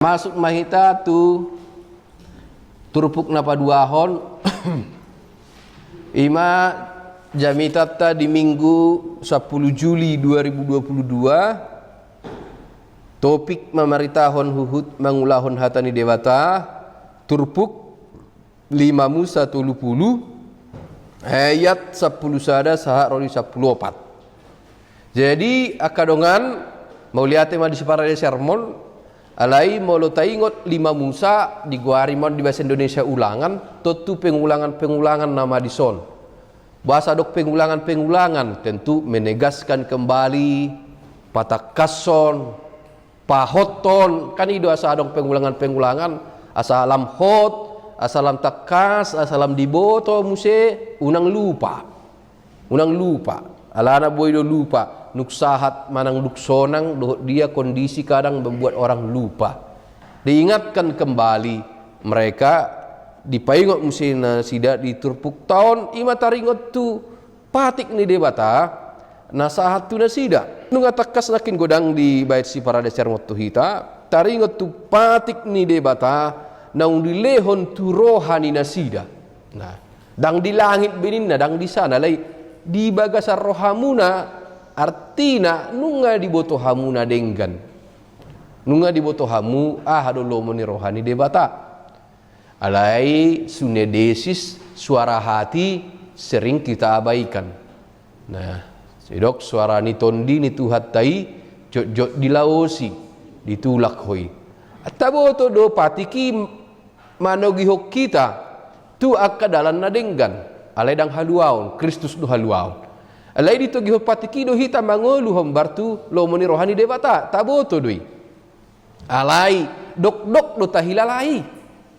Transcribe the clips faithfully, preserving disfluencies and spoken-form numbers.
Masuk ma hita tu turpuk na paduahon. Ima jamitanta di Minggu sampulu Juli dua ribu dua puluh dua. Topik mamaritahon huhut mangulahon hata ni Debata, turpuk lima Musa tolu pulu, ayat sampulu sada sahat ro di sampulu opat. Jadi, angka dongan, mauliate ma di siparade sermon, alai molo taingot lima Musa, digoari ma on di bahasa Indonesia ulangan, tontu pengulangan-pengulangan nama dison. Boasa adong pengulangan-pengulangan, tentu menegaskan kembali, patangkashon, pahothon, kan i do asa adong pengulangan-pengulangan, asa lam hot, asa lam tangkas, asa lam diboto muse, unang lupa. Unang lupa. Alana boi do lupa, dung sahat manang dung sonang, dohot dia kondisi kadang membuat orang lupa. Diingatkan kembali mereka, dipaingot muse nasida di turpukta on, ima taringot tu patik ni Debata, na sahat tu nasida. Nunga tangkas nangkin godang dibaen siparade sermon tu hita, taringot tu patik ni Debata, naung dilehon tu roha ni nasida. Nah, ndang di langit be ninna, ndang di sana, alai di bagasan rohamuna, artina nunga diboto hamu na denggan. Nunga diboto hamu, aha do lomo ni roha ni Debata. Alai, sunedesis, suara hati sering kita abaikan. Nah, sidok suara ni tondi ni Tuhanta i, jotjot dilaosi, ditulak ho i. Taboto do patik i manogihon hita tu angka dalan na denggan, alai ndang haluaon, Kristus do haluaon. Alai ditogihon patik i do hita mangolu hombar tu lomo ni roha ni Debata, taboto do i. Alai, dokdok do tahilala i.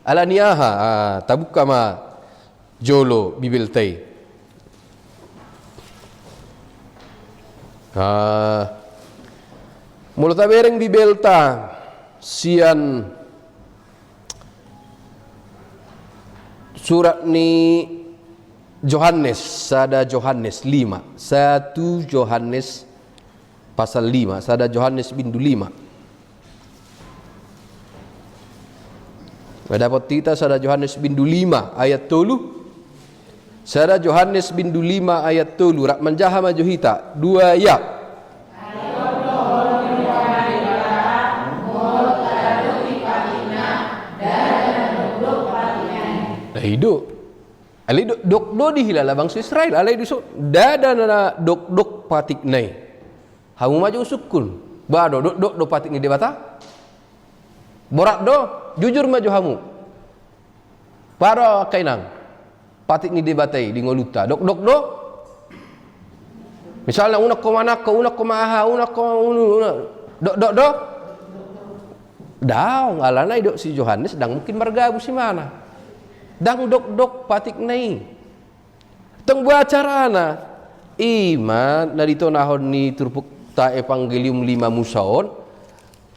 Alani aha? Ah, tabuka ma jolo Bibelta i. Ah, molo tabereng Bibelta sian surat ni Johannes, sada Johannes lima, satu Johannes pasal lima, sada Johannes bindu lima. Dapot hita sada Johannes bindu lima ayat tolu. Sada Johannes bindu lima ayat tolu. Rap manjaha ma jo hita. Dua, ya. Nah, i do. Alai do, dokdok do dihilala bangso Israel. Alai dison, ndada na dokdok patikna i. Hamu ma jo husungkun. Ba do, dokdok do patik ni Debata? Borat do, jujur ma jo hamu. Ba do angka inang, patik ni Debata i di ngolunta, dokdok do? Misalna, unang ho manangko, unang ho maaha, unang ho unu, unang. Dokdok do? Daong, alana didok si Johannes, ndang mungkin margabus imana. Ndang dokdok patikna i. Tong boha carana? Ima na ditonahon ni turpukta Evangelium lima Musa on,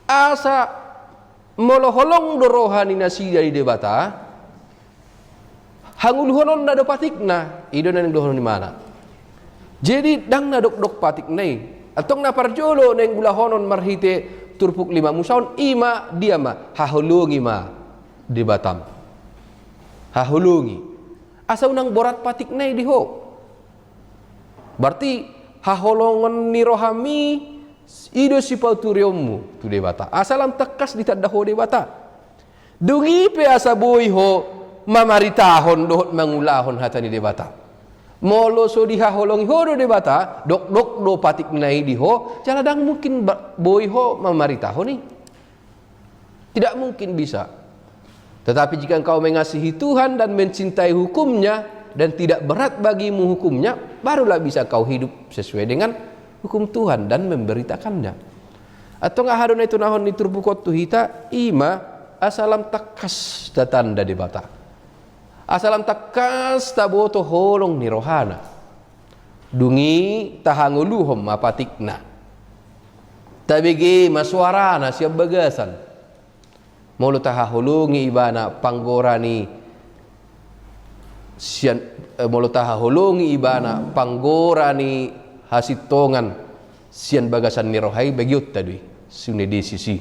asa molo holong do roha ni nasida di Debata, hangoluhononna do patikna, i do na naeng dohonon imana. Jadi, ndang na dokdok patikna i. Antong na parjolo naeng ulahonon marhite turpuk lima Musa on, ima dia ma, haholongi ma Debatam. Haholongi. Asa unang borat patikna i di ho. Berarti haholongon ni rohami i do sipatureonmu tu Debata. Asa lam tangkas ditanda ho Debata. Dung i pe asa boi ho mamaritahon dohot mangulahon hata ni Debata. Molo so dihaholongi ho do Debata, dokdok do patikna i di ho, jala ndang mungkin ba-, boi ho mamaritahon i. Tidak mungkin bisa. Tetapi jika engkau mengasihi Tuhan dan mencintai hukum-Nya dan tidak berat bagimu hukum-Nya, barulah bisa kau hidup sesuai dengan hukum Tuhan dan memberitakannya. Antong aha do na ditonahon ni turpuk on tu hita, ima asa lam tangkas tatanda Debata. Asa lam tangkas taboto holong ni rohana. Dung i tahangoluhon ma patikna. Tabege ma soarana sian bagasan. Molo tahaholongi ibana panggora ni sian, eh, molo tahaholongi ibana panggora ni hasintongan sian bagasan ni roha i, bagionta do i, sunedesis i.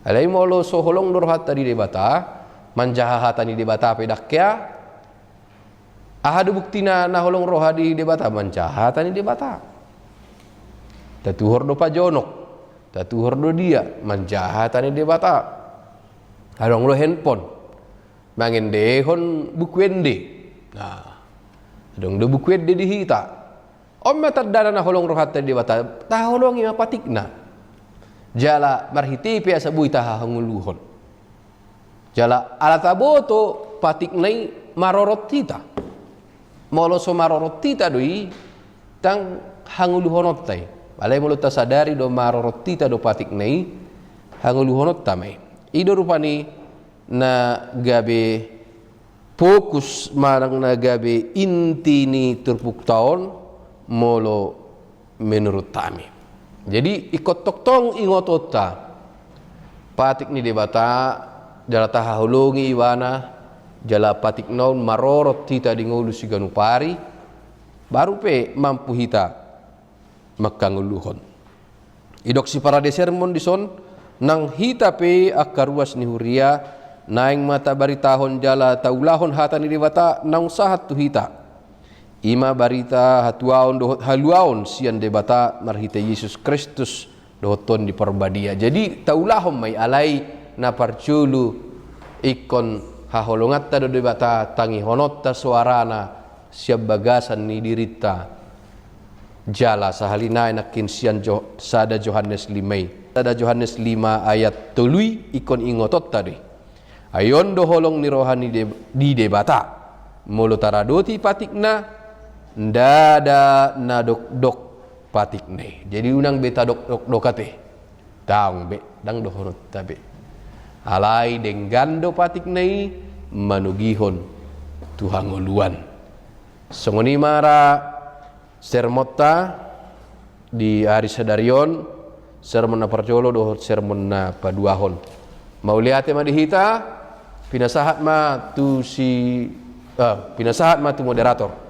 Alai molo so holong do rohanta di Debata, manjaha hata ni Debata pe ndang hea. Aha do buktina na holong roha di Debata? Manjaha hata ni Debata. Tatuhor do pajonok, tatuhor do dia, manjaha hata ni Debata. Adong do handphone, mangendehon buku ende. Nah, adong do buku ende di hita. On ma tandana na holong rohanta di Debata, taholongi ma patikna. Jala marhite i pe asa boi tahahangoluhon. Jala ala taboto patikna i marorot hita. Molo so marorot hita do i, ndang hangoluhononta i. Alai molo tasadari do marorot hita do patikna i, hangoluhononta ma i. I do rupani na gabe fokus manang na gabe inti ni turpukta on molo menurut hami. Jadi, ingkon tongtong ingotonta patik ni Debata, jala tahaholongi ibana, jala patikna on marorot hita di ngolu siganup ari, baru pe mampu hita manghangoluhon. Didok si parade sermon dison, nang hita pe angka ruas ni huria, naeng ma tabaritahon jala taulahon hata ni Debata naung sahat tu hita. I ma barita hatuaon dohot haluaon sian Debata marhite Jesus Kristus dohot Tondi Parbadia. Jadi, taulahon ma i, alai na parjolo ingkon haholonganta do Debata, tangihononta soarana sian bagasan ni dirinta. Jala sahali nai nangkin sian Jo-, sada Johannes lima i. Sada Johannes lima ayat tolu i ingkon ingotonta do i. Ai on do holong ni roha ni De-, di Debata. Molo taradoti patikna, ndada na dokdok patikna i. Jadi unang be tadokdok do ate. Ndang be, ndang dohononta be. Alai denggan do patikna i manogihon tu hangoluan. Songon i ma ra sermonta di ari sadari on, sermon na parjolo dohot sermon na paduahon. Mauliate ma di hita, pinasahat ma tu si, eh, pinasahat ma tu moderator.